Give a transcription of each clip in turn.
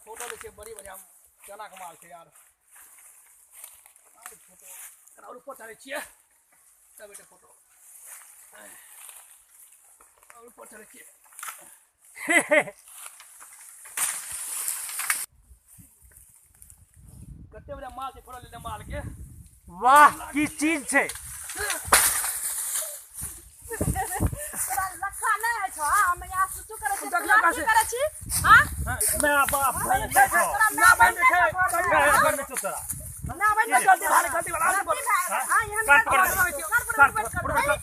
Photo लै छियै, बड़ी बढ़िया चना के माल छै यार। फोटो और ऊपर चढ़ै छियै तब बेटा, फोटो और ऊपर चढ़ै छियै। कते बढ़िया माल छै, फोटो लेले माल के। वाह, की चीज छै! तोरा लखा नहि होइ छौ? हम यहाँ सुसु करै छी, देखियौ तू कैसे। की करै छी? हाँ? माय बाप बहिन नहि छौ? तोरा ना माय बहिन छै, माय बहिन नहि छौ तोरा? ना बहिन नहि गलती भारी, गलती वाला गलती भए गेल। हाँ, एहन काट गलती पकड़ भए ले। गेल। काट काट पकड़ पकड़ ले। ले।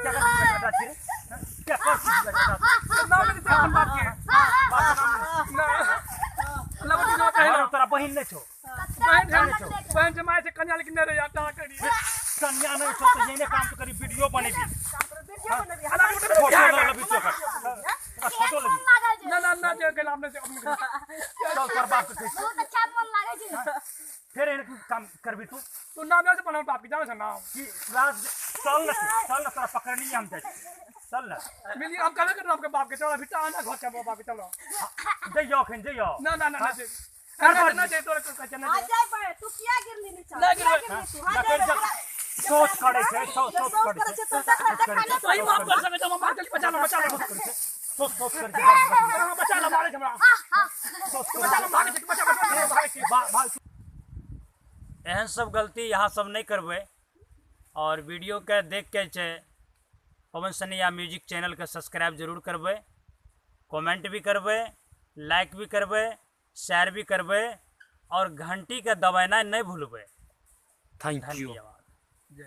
क्या कर छी रे? क्या कर छी? नाम नहि छै अपन बाप के ना लबटी जो कहे। तोरा बहिन नहि छौ? बहन छै, बहन छै, माय छै, कन्या, लेकिन नहि रे यार, टाका करी। कन्या नहि छौ तऽ एहने काम करी, वीडियो बनेबी? वीडियो बनेबी? फोटो लऽ लेबी तू ओकर? फोटो लेबी? ना ना ना, जे गेल हमने से अपने। चल, तोर बाप के कहै छियौ। बहुत अच्छा मन लागै छै। फेर एहन काम करबी तू? तू नाम जान से अपन बाप के जाने छै नाम की राज? चल न तू, चल न, तोरा पकड़नी हम जाइ छी, चल न। मिली हम कहबे करब आपके बाप के। चलो अभी आना घर छै बाप के, चलो। जइयो अखन, जइयो। ना ना ना ना जे ना ना जे तोरा कहै छै ना। हाँ, जाय पड़े। तू किया गिरली नीचा? ना किया गिरबै। गिरली तू? हाँ, ना जाय कर। बे। सोच करै छै, सोच सोच सोच करै करै छै। छै, तू देखा देखा नहि। सही माफ कर सकै छै हम, जल्दी बचा लो, बचा लो। सोच सोच करै छै। हाँ, बचा लो, मारे छै हमरा। सोच बचा लो, भागे छै, बचा बचा, भागे छै। एहन सब गलती यहाँ सब नहि करबै और वीडियोके देख के छै पवन सनिया म्यूजिक चैनलके सब्सक्राइब जरूर करबै, कमेंट भी करबै, लाइक भी करबै, शेयर भी करबै और घंटीके दबेनाइ नहि भूलबै। Thank you. धन्यवाद।